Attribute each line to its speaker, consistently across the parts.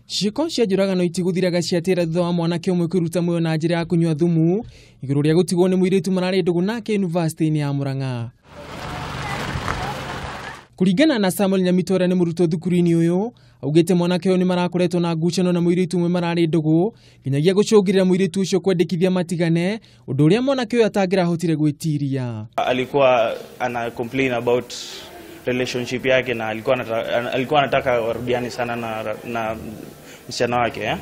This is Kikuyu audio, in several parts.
Speaker 1: Ciĩko cia njũragano itigũthiraga ciatĩra thutha wa mwanake ũmwe kwĩruta muoyo na njĩra ya kũnyua thumu igũrũ rĩa gũtigwo nĩ mũirĩtu mararĩ ndũgũ nake yunivasĩtĩ-inĩ ya Murang'a. Kũringana na Samuel Nyamitore nĩ mũrutwo thukuru-inĩ ũyũ, augĩte mwanake ũyũ nĩ marakoretwo na ngucano na mũirĩtu ũmwe mararĩ ndũgũ nginyagia gũcũngĩrĩra mũirĩtu ũcio kwendekithia matigane, ũndũ ũrĩa mwanake ũyũ atangĩrahotire gwĩtiria.
Speaker 2: Alikuwa ana complain about relationship yake na alikuwa anataka warudiane sana na msichana wake, eh?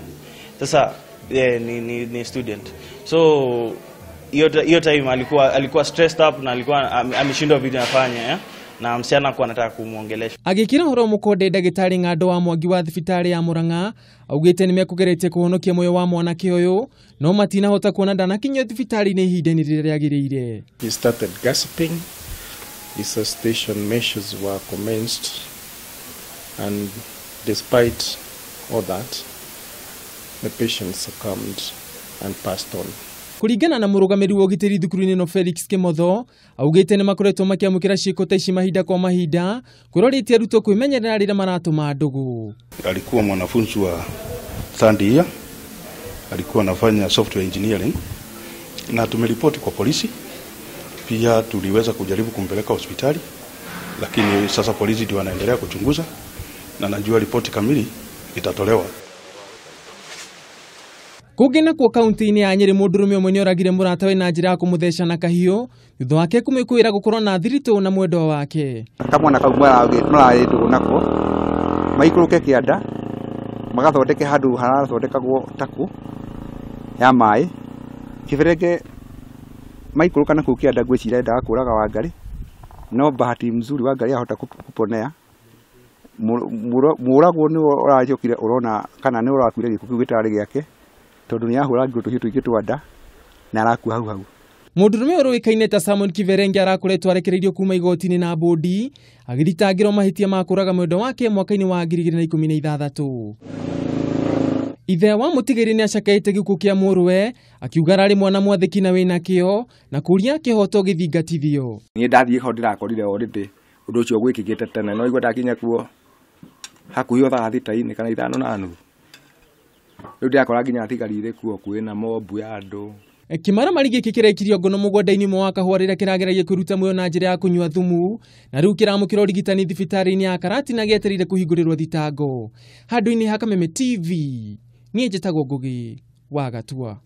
Speaker 2: Sasa ni student. So hiyo time alikuwa stressed up na alikuwa ameshindwa vitu anafanya, eh? Na msichana kwa anataka kumuongelesha.
Speaker 1: Agĩkĩra ũhoro mũkonde ndagĩtarĩ Ng'ando wa Mwangi wa thibitarĩ ya Murang'a augĩte nĩ mekũgeretie kũhonokia muoyo wa mwanake ũyũ no matinahota kuona ndanakinyio thibitarĩ-inĩ ihinda-inĩ rĩrĩa rĩagĩrĩire.
Speaker 3: He started gasping. Resuscitation measures were commenced, and despite all that, the patient succumbed and passed on.
Speaker 1: Kũringana na mũrũgamĩrĩri wa ũgitĩri thukuru-inĩ no Felix Kimotho augĩte nĩ makoretwo makĩamũkĩra ciĩko ta ici mahinda kwa mahinda kũrorĩtie arutwo kwĩmenyerera rĩrĩa maratũma ndũgũ.
Speaker 4: Alikuwa mwanafunzi wa third year, alikuwa anafanya software engineering na tumeripoti kwa polisi. Pia tuliweza kujaribu kumpeleka hospitali, lakini sasa polisi ndio wanaendelea kuchunguza na najua ripoti kamili itatolewa.
Speaker 1: Kũngĩ nakuo kaunti-inĩ ya Nyĩrĩ mũndũrũme ũmwe nĩoragire mũratawe na njĩra ya kũmũtheca na kahiũ thutha wake kũmĩkwĩra gũkorwo na thiritũ na mwendwa wake.
Speaker 5: Kamwana kau mararĩ ndũgũ nako maikũrũke kĩanda magathondeke handũ harathondekagwo takũ ya maĩ kĩberenge maikũrũka na kũu kĩanda ngwĩciria endaga kũraga Wangari, no bahati mzuri Wangari ahota kuponea. Mũragwo nĩwe ũracokire ũrona kana nĩ ũrakuire gĩkuũ kĩu gĩtarĩ gĩake tondũ nĩ ahũrangirwo tũhiũ tũingĩ twa nda na arakua hau hau.
Speaker 1: Mũndũrũme ũyũ ũĩkaine ta Simon Kiverenge arakoretwo arekereirio kuma igoti-inĩ na bũndi agĩthitangĩrwo mahĩtia ma kũraga mwendwa wake mwaka-inĩ wa 2016. Ithe wa mũtigĩri nĩ acakaĩte gĩkuũ kĩa mũrũwe akiuga ararĩ mwana mwathĩki na wĩna kĩo na kũria kĩhoto gĩthingatithio.
Speaker 6: Niĩ ndathiĩ ho ndĩrakorire already ũndũ ũcio gwĩkĩkĩte tene, no igua ndakinya kuo hakuhĩ o thaa thita-inĩ kana 5:30. Rĩu ndĩrakora nginya thigari irĩ kuo kwĩna mobu ya andũ.
Speaker 1: Kĩmaramari gĩkĩ kĩrekirio ngono mũgũnda-inĩ ũmwe wa kahũa rĩrĩa kĩrageragia kwĩruta muoyo na njĩra ya kũnyua thumu na rĩu kĩramũkĩra ũrigitani thibitarĩ-inĩ ya Karatina gĩetereire kũhingũrĩrwo thitango. Handũ-inĩ ha Kameme TV, niĩ njĩtagwo Ngũgĩ wa Gatua.